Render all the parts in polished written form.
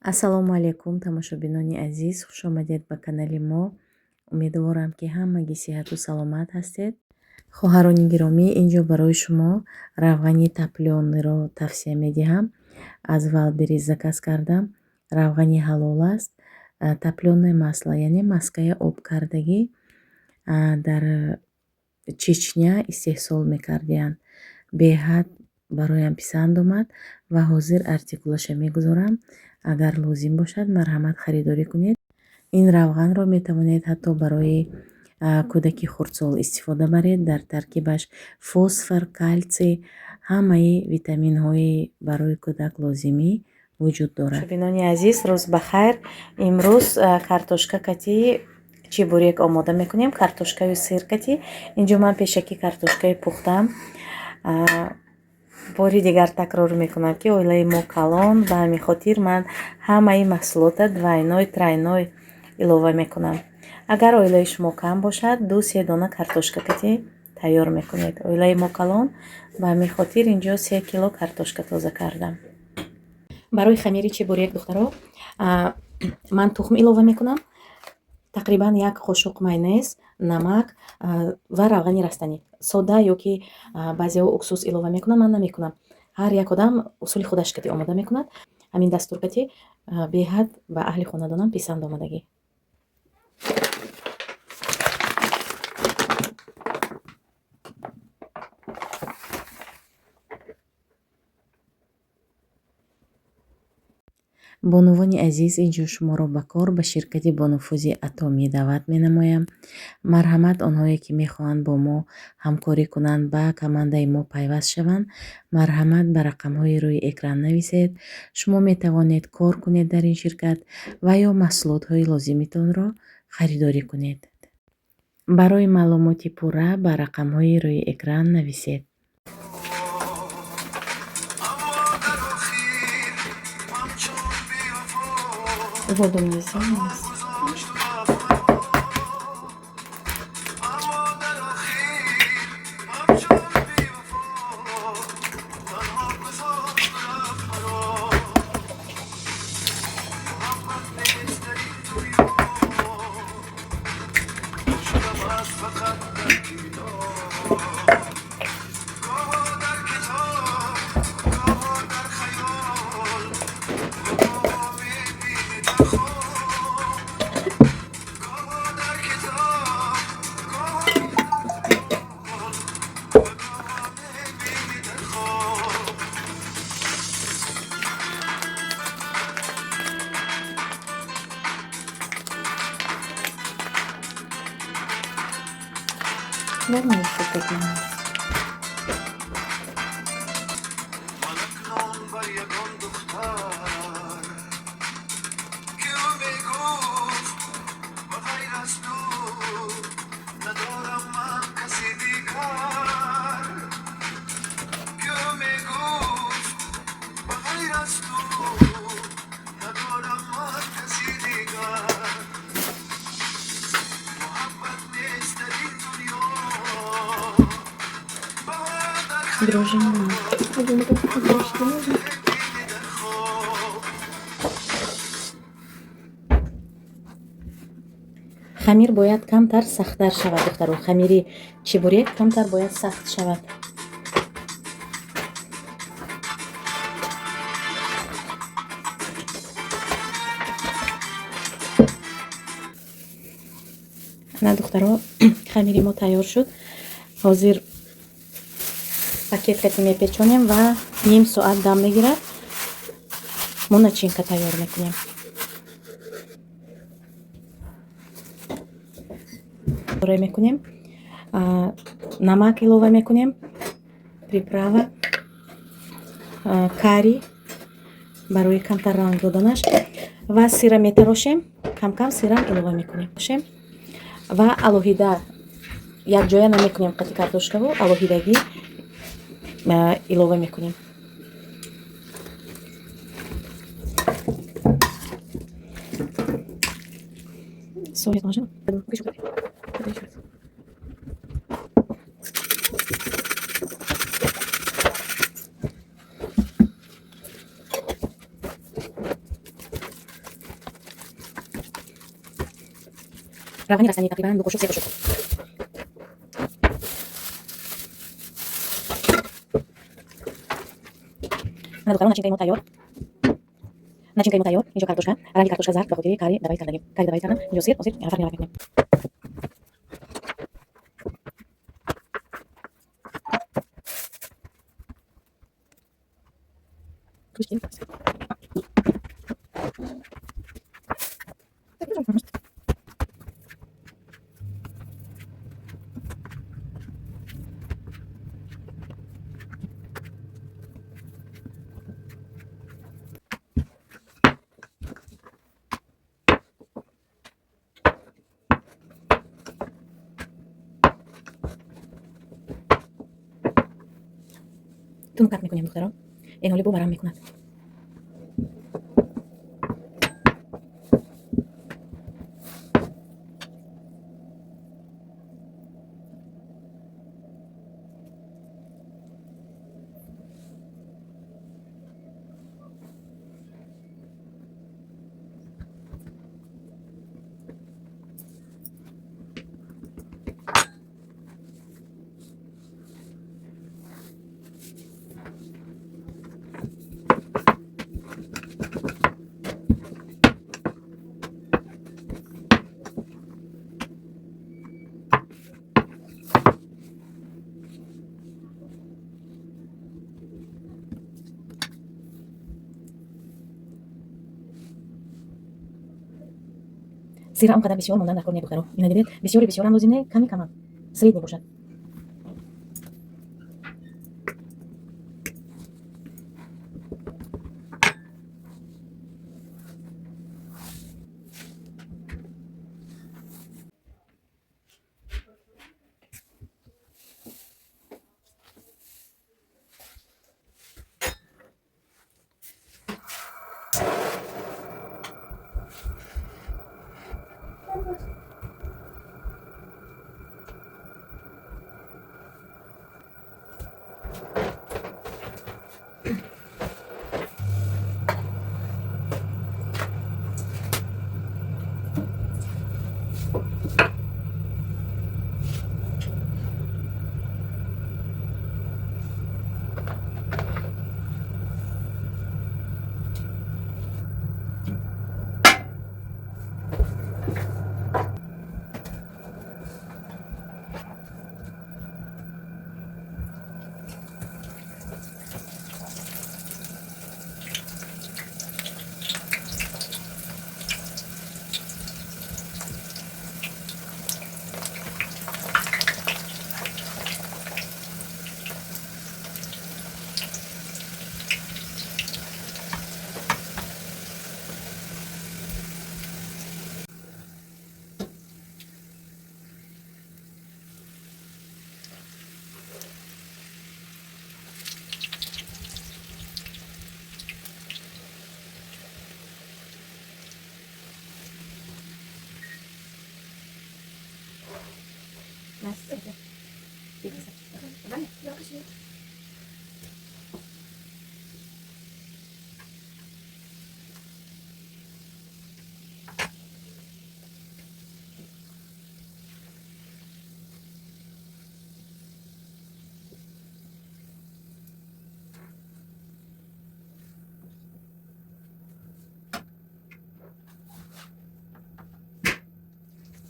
Ассалому алайкум, тамошобинони азиз, хушомадед ба канали мо. Умедворам, ки ҳамагӣ сиҳату саломат ҳастед. Хоҳарони гиромӣ, инҷо барои шумо равғани топлёныйро тавсия медиҳам. Аз Вайлдберриз заказ кардам. Равғани ҳалол аст. Топлёное масло, яъне маскаи обкардагӣ, дар Чечня истеҳсол мекардиянд. Беҳад бароям писанд омад ва ҳозир артикулаша мегузорам. Агар лозим бошад, марҳамат, харидорӣ кунед. Ин равғанро метавонед ҳатто барои кӯдаки хурдсол истифода баред. Дар таркибаш фосфор, калсий, ҳамаи витаминҳои барои кӯдак лозимӣ вуҷуд дорад. Бинони азиз, рӯз ба хайр. Имрӯз картошка кати чебурек омода мекунем, картошкаю сыр кати. Инҷо ман пешакӣ картошкаи пухтам. Бори дигар такрор мекунам, ки оилаи мо калон, ба ҳамин хотир ман ҳамаи маҳсулота двойной, тройной илова мекунам. Агар оилаи шумо кам бошад, 2-се дона картошка кати тайёр мекунед. Оилаи мо калон, ба ҳамин хотир инҷо 3 кило картошка тоза кардам. Барои хамири чебурек, духтаро, ман тухм илова мекунам, тақрибан як қошуқ майонез, намак ва равғани растанӣ, сода ё ки баъзеҳо уксус илова мекунанд, ман намекунам. Ҳар як одам усули худаш кати омода мекунад. Ҳамин дастур кати беҳад ба аҳли хонадонам писанд омадагӣ. Бонувони азиз, инҷо шуморо ба кор ба ширкати бонуфузи Атомӣ даъват менамоям. Марҳамат, онҳое ки мехоҳанд бо мо ҳамкорӣ кунанд, ба командаи мо пайваст шаванд, марҳамат, ба рақамҳои рӯи экран нависед. Шумо метавонед кор кунед дар ин ширкат ва ё маҳсулотҳои лозимитонро харидорӣ кунед. Барои маълумоти пурра ба рақамҳои рӯи экран нависед. Воду мне сделай. Можно еще поднимать? Дрожжи не надо. Один дрожжи нужно. Хамир бояд камтар сахттар шавад, духтаро. Хамири чебурек камтар бояд сахт шавад. Ана, духтаро, хамири мо тайёр шуд. Ҳозир пакет кати мепечонем ва ним соат дам мегирад. Мо начинка тайёр мекунем. Мекунем, намак илова мекунем, приправа, карри барои камтар ранг доданаш ва сыра метарошем. Камкам сырам илова мекунем ва алоҳида якҷоя намекунем қати картошкаву, алоҳидагӣ илова мекунем. Соль положила. Еще раз. Равғани растанӣ тақрибан 2 қошуқ, 3 қошуқ. Ана, духтарон, начинкаи мо тайёр, начинкаи мо тайёр. Инҷо картошка, ранги картошка зард ба хотири карри добавить кардагим, карри добавить кардам. Инҷо сыр. Ҳозир фармировать мекунем. Тунукак мекунем, духтарон, ин ҳоли бо варам мекунад. Сыра он қадар бисёр мондан дар кор не, духтаро. Ина дидед, бисёри бисёрам лозим не, ками камам, средний бошад.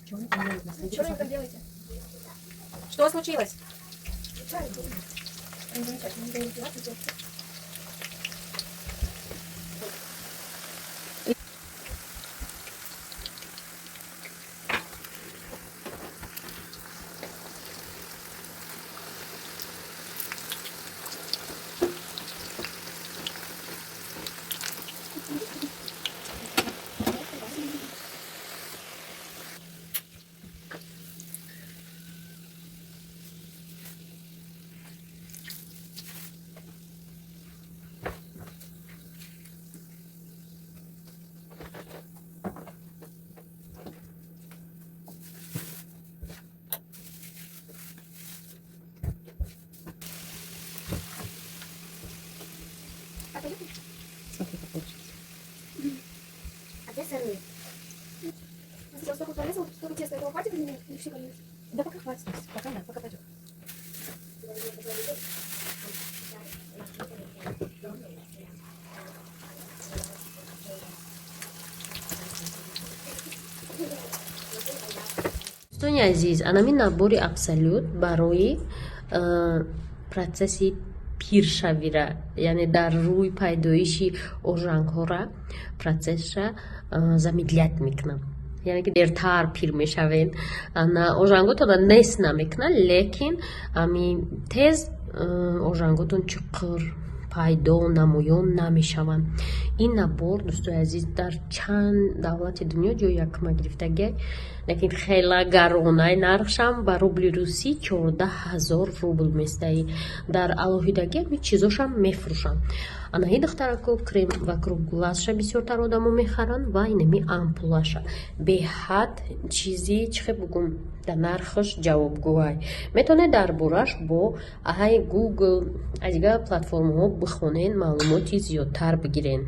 Что вы там делаете? Что случилось? Замечательно. Смотри, как получилось. А где сырые? Я столько порезала, столько теста. Этого хватит или нет? Или все конечно? Да пока хватит. Пока да, пока пойдет. Дӯстони азиз, анами набори Абсолют барои процесси пиршавира, яъне дар рӯи пайдоиши ожангҳора процессша замедлять мекунад, яъне ки дертар пир мешавед. Ожанготона нест намекунад, лекин ами тез ожанготон чуқур пайдо, намоён намешаванд. Ин набор, дӯстои азиз, дар чанд давлати дунё ҷои якума гирифтагиай, лекин хела гаронай. Нархшам ба рубли русӣ 14 000 рубл местаи. Дар алоҳидагӣ ами чизошам мефурӯшанд. Анаи духтарако, крем вокруг глазша бисёртар одамо мехаранд ва инами ампулаша. Беҳад чизи, чӣ хел бугум, дар нархаш ҷавобгӯай. Метавонед дар бораш бо ай Гугл, аз дигар платформаҳо бихонед, маълумоти зиёдтар бигиред.